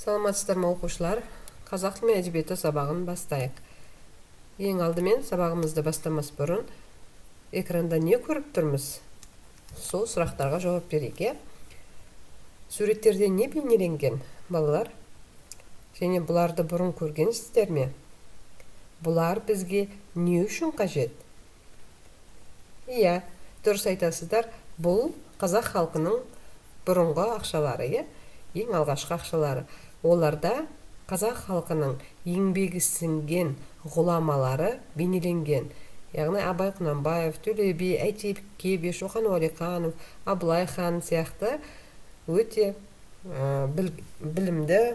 Саламатсыздар ма, оқушылар! Қазақ тілі мен әдебиеті сабағын бастайық. Ең алдымен, сабағымызды бастамас бұрын, экранда не көріп тұрмыз, сол сұрақтарға жауап берейік, иә. Суреттерде не бейнеленген, балалар? Және бұларды бұрын көргенсіздер ме? Бұлар бізге не үшін қажет? Иә, дұрыс айтасыздар, бұл қазақ халқының бұрынғы ақшалары, иә, ең алғашқы ақшалары. Оларда қазақ халқының еңбегі сіңген ғұламалары бейнеленген, яғни Абай Құнанбаев, Төле би, Әйтеке би, Шоқан Уәлиханов, Абылай хан сияқты өте білімді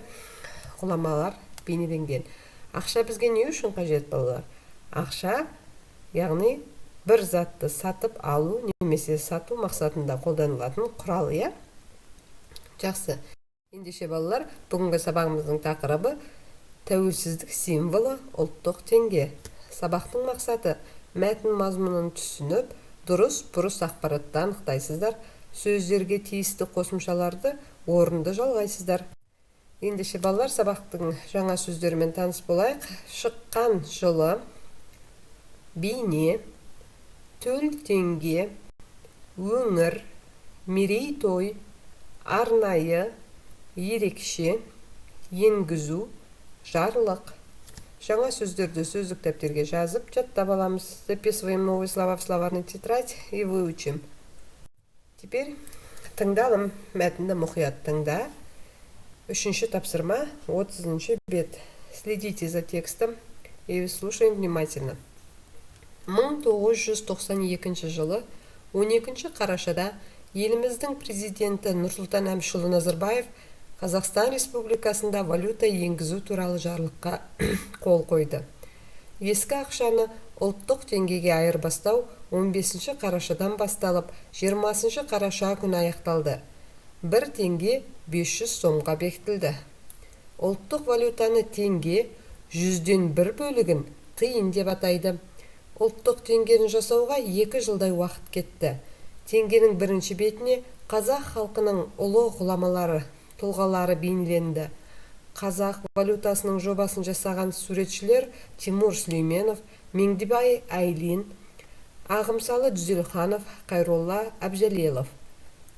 ғұламалар бейнеленген. Ақша бізге не үшін қажет, балалар? Ақша, яғни бір затты сатып алу немесе сату мақсатында қолданылатын құрал, иә. Жақсы. Ендеше, балалар, бүгінгі сабағымыздың тақырыбы: тәуелсіздік символы — ұлттық теңге. Сабақтың мақсаты: мәтін мазмұнын түсініп, дұрыс бұрыс ақпаратты анықтайсыздар, сөздерге тиісті қосымшаларды орынды жалғайсыздар. Ендеше, балалар, сабақтың жаңа сөздерімен таныс болайық. Шыққан жылы, бейне, төл теңге, өңір, мерейтой, арнайы, ерекше, енгізу, жарлық. Жаңа сөздерді сөздік дәптерге жазып, жаттап аламыз. Записываем новые слова в словарный тетрадь и выучим. Теперь тыңдалым. Мәтінді мұқият тыңда. Үшінші тапсырма, 30-бет. Следите за текстом и слушаем внимательно. 1992 жылы 12 қарашада еліміздің президенті Нұрсұлтан Әбішұлы Назарбаев Қазақстан Республикасында валюта енгізу туралы жарлыққа қол қойды. Ескі ақшаны ұлттық теңгеге айырбастау 15 қарашадан басталып, 20 қараша күні аяқталды. Бір теңге 500 сомға бекітілді. Ұлттық валютаны теңге, жүзден бір бөлігін тиын деп атайды. Ұлттық теңгені жасауға 2 жылдай уақыт кетті. Теңгенің бірінші бетіне қазақ халқының ұлы ғұламалары, тұлғалары бейнеленді. Қазақ валютасының жобасын жасаған суретшілер — Тимур Сүлейменов, Меңдібай Айлин, Ағымсалы Дүзелханов, Қайролла Әбжәлелов.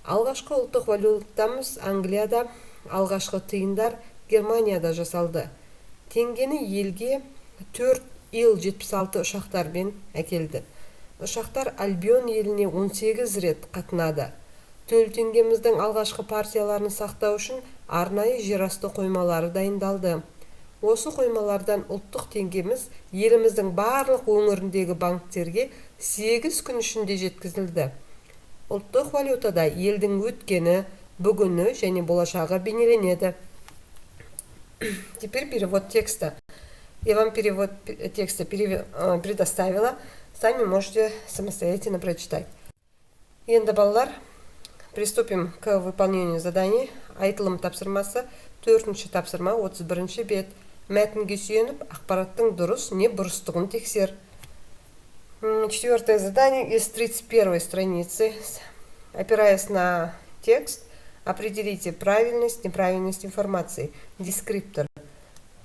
Алғашқы ұлттық валютамыз Англияда, алғашқы тиындар Германияда жасалды. Теңгені елге төрт Ил 76 ұшақтармен әкелді. Ұшақтар Альбион еліне 18 рет қатынады. Төл теңгеміздің алғашқы партияларын сақтау үшін арнайы жерасты қоймалары дайындалды. Осы қоймалардан ұлттық теңгеміз еліміздің барлық өңіріндегі банктерге 8 күн ішінде жеткізілді. Ұлттық валютада елдің өткені, бүгіні және болашағы бейнеленеді. Теперь перевод текста. Я вам перевод текста предоставила, сами можете самостоятельно прочитать. Енді, балалар, приступим к выполнению заданий. Айтылым тапсырмасы, төртінші тапсырма, 31 бет. Мәтінге сүйеніп, ақпараттың дұрыс не бұрыстығын тексер. Четвертое задание из 31 страницы. Опираясь на текст, определите правильность, неправильность информации. Дескриптор.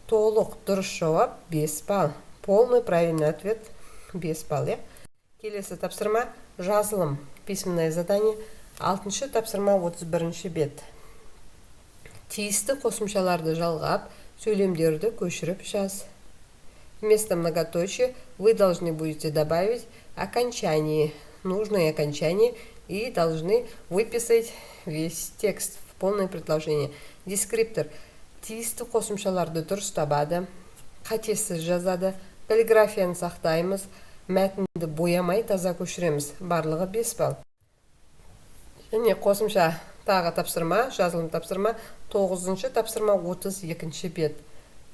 Толық дұрыс жауап — 5 балл. Полный правильный ответ — 5 балл, иә. Келесі тапсырма — жазылым. Письменное задание. Алтыншы тапсырма, 31 бет. Тиісті қосымшаларды жалғап, сөйлемдерді көшіріп жаз. Вместо многоточия вы должны будете добавить окончание, нужное окончание, и должны выписать весь текст в полное предложение. Дескриптор. Тиісті қосымшаларды дұрыс табады, қатесіз жазады, каллиграфияны сақтаймыз, мәтінді боямай таза көшіреміз. Барлығы 5 балл. Және қосымша тағы тапсырма, жазылым тапсырма, тоғызыншы тапсырма, 32 бет.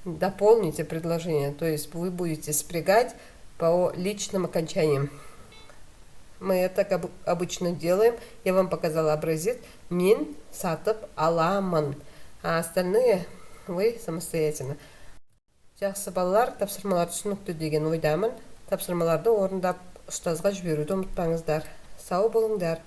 Дополните предложение, то есть вы будете спрягать по личным окончаниям. Мы это обычно делаем. Я вам показала образец: мен сатып аламын, а остальные вы самостоятельно. Жақсы, балалар, тапсырмалар түсінікті деген ойдамын. Тапсырмаларды орындап, ұстазға жіберуді ұмытпаңыздар. Сау болыңдар!